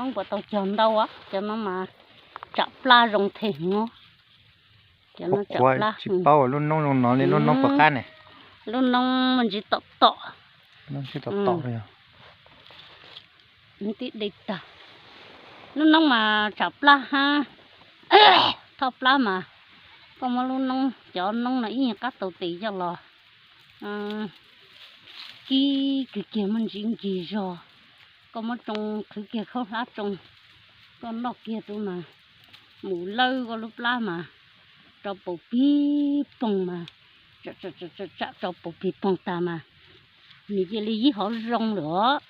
Noob puas tau cog ntau, cov no mas tsam plab zoo them no. Qhuav qhuav tsis paub lub noob zoo no li, lub noob puas qab ne? Lub noob muaj ntsis tom tom. Noob ntsis tom tom li. Tib de tag. Lub noob mas tsam plab hab, thoj plab mas koj muab lub noob, cov noob no ib nyuag qab tau tes coj los kib kiag kiag muaj ntsis nkig zog, koj muab tsoo qhwv kiag khaub hlab tsoo, koj noj kiag rau mas mus lawb koj lub plab mas rau paus pig poog mas, tsam rau paus pig poog tag mas nws cia li yib hov zoo lawm os.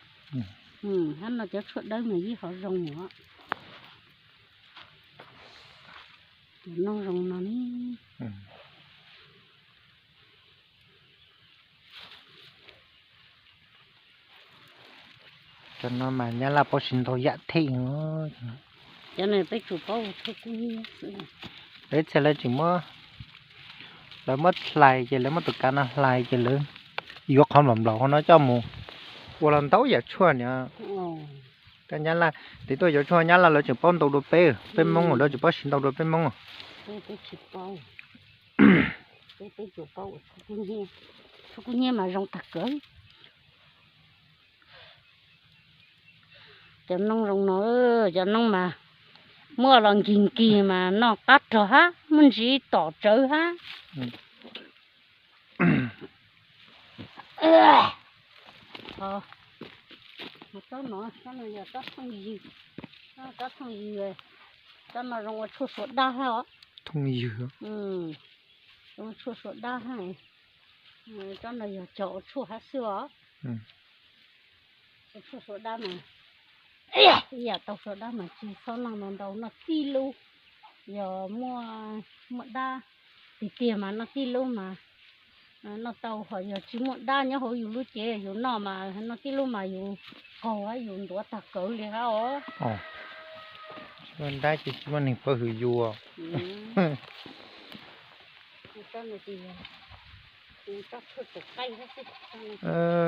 Hab no cov tshuaj dawb mas yib hov zoo lawm os. Cov noob zoo no ne. Cov no mas nyab laj paub siv ntau yam them. Cov no peb tsuas paub ua tshuaj kub hnyiab xwb. Lawv txhia lawv tseem muab, lawv muab hlais ces lawv muab tus kav no hlais ces lawv yuav qhov nplaum nplaum qhov no coj mus ua los ntau yam tshuaj no. Kab nyab laj, tiv tuaj yuav tshuaj nyab laj lawv tseem paub ntau dua peb, peb Hmoob lawv tseem paub siv ntau dua peb Hmoob. Tshuaj kub hnyiab mas zoo tag kawg. Cov noob zoo no, cov noob mas muab los nkig nkig mas noj qab rog hab, muaj ntsis tom tsawv hab. Tsob no, tsob no yog tsob thooj ywg, tsob thooj ywg, tsob no zoo ua tshuaj sua dab hab os. Thooj ywg, zoo ua tshuaj sua dab hab. Tsob no yog cog ua tshuaj hab xwb os. Ua tshuaj sua dab mas ib yam tau sua dab mas tsis txhob noj ntau ntau, noj tib lub. Yog muaj, muaj dab tiag tiag mas noj tib lub mas noj tau, ho yog tsis muaj dab nyob hauv yus lub cev yus noj mas noj tib lub mas yus qaug hab yus ntuav tag kawg li hab os. Tsis muaj dab ces tsis muaj neeg paub hwm yus.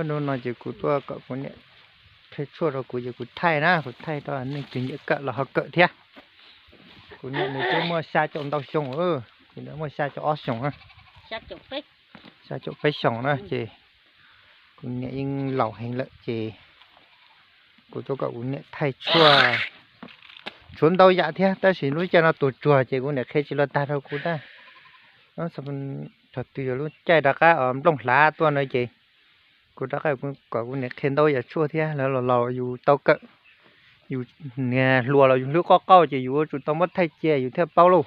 Hnub no ces kuv tuaj kom kuv niam qhia tshuaj rau kuv ces kuv thaij na, kuv thaij rau nej cov nyiam kawm los ho kawm thiab. Kuv niam nws twb muaj xya caum ntau xyoo, kuv niam muaj xya caum ob xyoos, xya caum peb xyoos na ces kuv niam yeej laus heev lawm ces kuv tuaj kom kuv niam thaij tshuaj, tshuaj ntau yam thiab tab sis lub caij no tuag tsuag ces kuv niam qhia tsis los tag rau kuv tab. Thaum twg yog lub caij rov qab nplooj hlav tuaj no ces kuv rov qab kom kuv niam qhia ntau yam tshuaj thiab, lawv los laus yus tau kawm, yus niag hluas los yus hlwb qoj qauj ces yus yuav tsum tau muab thaij cia yus thiaj paub lauj.